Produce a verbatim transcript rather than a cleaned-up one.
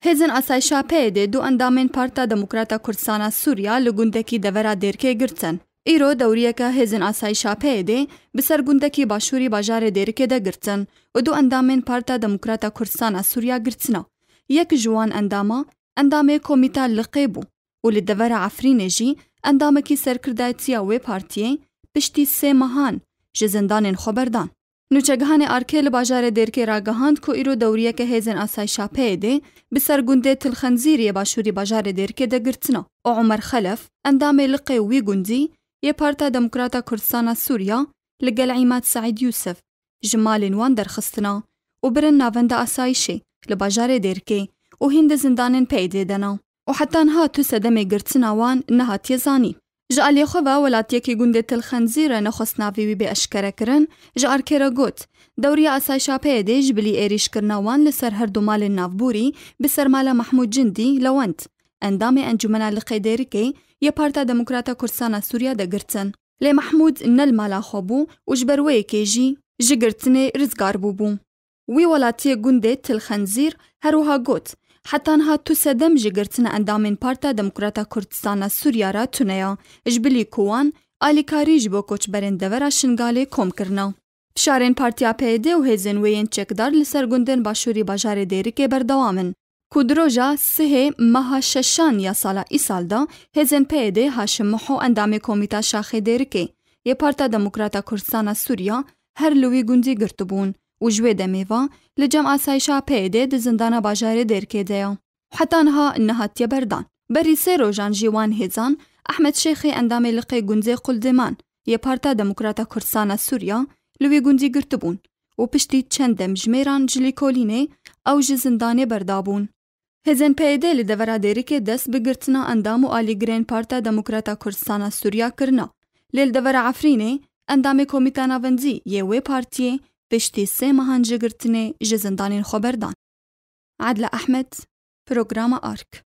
Hêzên asayişa P Y D du endamên Parta Demokrata Kurdistana Sûriya li gundekî devera Dêrikê girtin. Îro dewriyeke hêzên asayişa P Y D bi ser gundekî başûrî bajarê Dêrikê de girtin û du endamên Parta Demokrata Kurdistana Sûriya girtina. Yek ji wan endama, endamê Komîta Liqê bû û li devera Efrînê jî endamekî serkirdayetiya wê partiyê piştî sê mehan ji zindanên xwe berdan. Nûçegihanê ARKê li bajarê Dêrikê ragihand ku îro dewriyeke hêzên asayişa P Y D bi ser gundê Til Xenzîrê yê başûrî bajarê Dêrikê de girtina û Omer Xelef, endamê liqê wî gundî yê Parta Demokrata Kurdistana Sûriya, li gel Îmad Seîd Yûsif ji malên wan derxistina û birin navenda asayişê li bajarê Dêrikê û hîn di zindanên P Y D de ne. Û heta niha tu sedemê girtina wan nehatiye zanîn. Ji aliyê xwe ve welatiyekî gundê Til Xenzîr re nexwest navê wî bê eşkerekirin, ji ARKê re got, dewriya asayişa P Y D ji bilî êrîşkirina wan li ser her du malên navborî bi ser mala Mehmûd Cindî Lewent, endamê Encûmena Liqê Dêrikê yê Parta Demokrata Kurdistana Sûriya de girtin. Lê Mehmûd ne li mala xwe bû û ji ber wê yekê jî ji girtinê rizgar bûbû. Wî welatiyê gundê Til Xenzîr her wiha got, heta niha tu sedem ji girtina endamên Parta Demokrata Kurdistana Sûriya re tune ya, ji bilî ku wan alîkarî ji bo koçberên devera Şingalê kom kirina. Fişarên Partiya P Y D û hêzên wê yên çekdar li ser gundên başûrî bajarê Dêrikê berdewam in. Ku di roja sihê meha şeşan ya sala îsal de hêzên P Y D Haşim Miho, endamê Komîta Şaxê Dêrikê yê Parta Demokrata Kurdistana Sûriya, her li wî gundî girtibûn û ji wê demê ve li cem asayişa P Y D di zindana bajarê Dêrikê de ya. Heta niha nehatiye berdan. Berî sê rojan jî wan hêzan Ehmed Şêxê, endamê liqê gundê Quldiman yê Parta Demokrata Kurdistana Sûriya, li wî gundî girtibûn û piştî çend demjimêran ji lîkolînê ew ji zindanê berdabûn. Hêzên P Y D li devera Dêrikê dest bi girtina endam û alîgirên Parta Demokrata Kurdistana Sûriya kirina. Lê li devera Efrînê endamê Komîta Navendî yê wê partiyê piştî sê mehan ji girtinê ji zindanên xwe berdan. Adile Ehmed, Programa ARK.